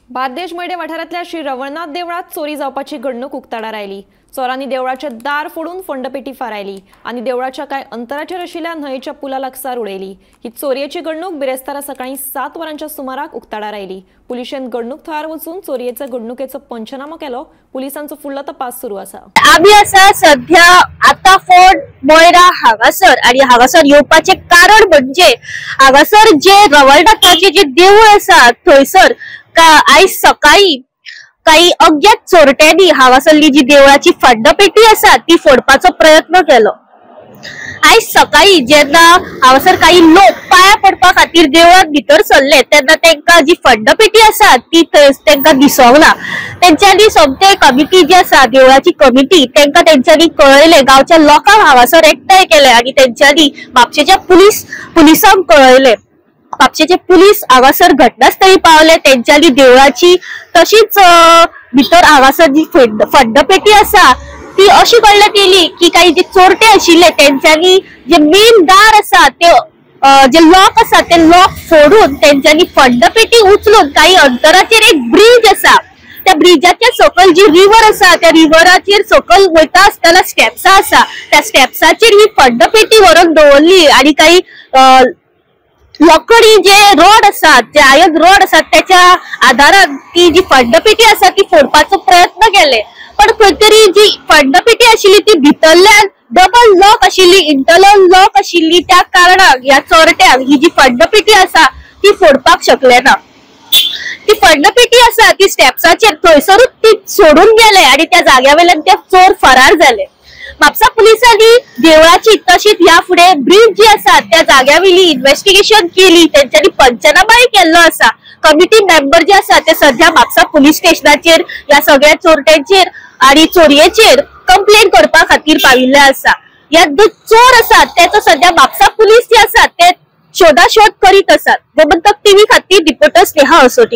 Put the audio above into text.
बार्देश मयडे वाठारांतल्या श्री रवळनाथ देवळात चोरी जावपाची घडणूक उक्ताडार आयली. चोरांनी देवळाचे दार फोडून फंडपेटी फारायली आनी देवळाच्या कांय अंतराचेर आशिल्ल्या न्हंयेच्या पुला लागसार उडयली. ही चोरयेची घडणूक बिरेस्तारा सकाळी 7 वरांच्या सुमाराक उक्ताडार आयली. पुलिशेन घडणूक थळार वचून चोरयेचे घडणुकेचो पंचनामो केलो. पुलिसांचो फुडलो तपास सुरू आसा. आमी आसा सध्या आता फोर्ट मोयरा हांगासर आनी हांगासर येवपाचें कारण म्हणजे हांगासर जे रवळनाथाचें जे देवूळ आसा थंयसर आयज सकाळी काही अज्ञात चोरट्यांनी हांगासरली जी देवळाची फंडपेटी आसा ती फोडपाचो प्रयत्न केलो. आयज सकाळी जेन्ना हांगासर काही लोक पाया पडपा खातीर देवळात भितर सरले तेन्ना तांकां जी फंडपेटी आसा ती तांकां दिसोंक ना. तेंच्यांनी सोमते कमिटी जी आसा देवळाची कमिटी तांकां तेंच्यांनी कळयलें, गांवच्या लोकांक हांगासर एकठांय केले आनी तेंच्यांनी म्हापशेच्या पुलिसांक कळयलें. म्हापशेचे पुलीस हांगासर घटनास्थळी पावले. तेंच्यांनी देवळाची तशीच भितर हांगासर जी फंडपेटी आसा ती अशी कडल्यान येयली की काही जे चोरटे आशिल्ले तेंच्यांनी जे मेन दार आसा ते जे लॉक आसा ते लॉक फोडून तेंच्यांनी फंडपेटी उचलून काही अंतराचेर एक ब्रीज आसा त्या ब्रिजाच्या सकयल जी रिवर आसा त्या रिवराचेर सकयल वयता आसतना स्टेप्सां आसा त्या स्टेप्साचेर ही फंडपेटी व्हरून दवरली आनी काही लोकडी जे रॉड आसात जे आयर्न रॉड आसात त्याच्या आधारान ती जी फंडपेटी आसा ती फोडपाचो प्रयत्न केले. पण खंय तरी जी फंडपेटी आशिल्ली ती भितरल्यान डबल लॉक आशिल्ली, इंटरनल लॉक आशिल्ली, त्या कारणाक ह्या चोरट्यांक ही जी फंडपेटी आसा ती फोडपाक शकले ना. ती फंडपेटी आसा ती स्टेप्साचेर थंयसरूच ती सोडून गेले आनी त्या जाग्या वयल्यान ते चोर फरार जाले. म्हापसा पुलिसांनी देवळाची तशीच ह्या फुडें ब्रीज जी आसा त्या जाग्या वयली इन्व्हेस्टिगेशन केली, तेंच्यांनी पंचनामाय केल्लो आसा. कमिटी मेंबर जे आसा ते सध्या म्हापसा पुलीस स्टेशनाचेर ह्या सगळ्या चोरट्यांचेर आनी चोरयेचेर कंप्लेन करपा खातीर पाविल्ले आसा. ह्या चोर आसात तेचो सध्या म्हापसा पुलीस जे आसात ते शोधाशोध करीत आसात. गोमंतक टीव्ही खातीर रिपोर्टर स्नेहा असोटी.